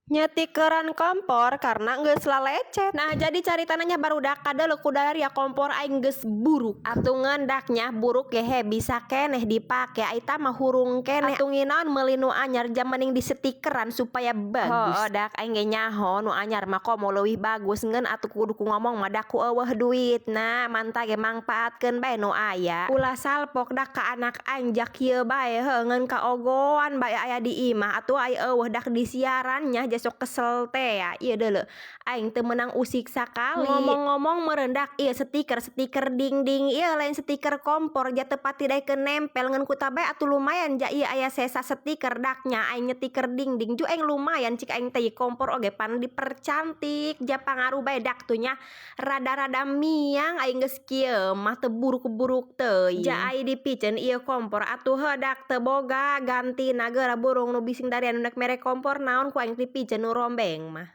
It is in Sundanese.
Nyetikeran kompor karena geus lalecet. Nah, jadi caritana nya, barudak, kadeuleu ku ya kompor aing geus buruk. Atuh ngendak nya, buruk ge he bisa keneh dipake, ai tah mah hurung keneh. Atuh nginaon meuli nu anyar, jang mending disetikeran supaya bagus. Heueuh, dak aing ge nyaho nu anyar mah komo leuwih bagus, ngeun atuh kudu ku ngomong mah da ku euweuh duitna, mantah ge mangpaatkeun bae nu aya. Ulah salpok dak ka anak aing jak kieu bae, heuh, ngeun kaogoan bae aya di imah. Atuh ai euweuh dak disiaran nya ja sok kesel tea. Ieu deuleu, aing teu meunang usik sakali. Ngomong-ngomong meureun dak ieu stiker-stiker dingding ieu lain stiker kompor, ja teu pati daekeun nempel, ngeun kuta bae atuh lumayan ja ieu aya sesa stiker dak nya aing nyetiker dingding ju aing lumayan. Cik aing teh kompor oge pan dipercantik, ja pangaruh bae dak tuh nya, rada-rada miang aing geus kieu mah, teu buruk-buruk teuing. Ja ai dipiceun ieu kompor atuh heuh dak teu boga gantina, geura burung nu bising darian nu rek mere kompor naon ku aing dipiceun nu rombeng mah.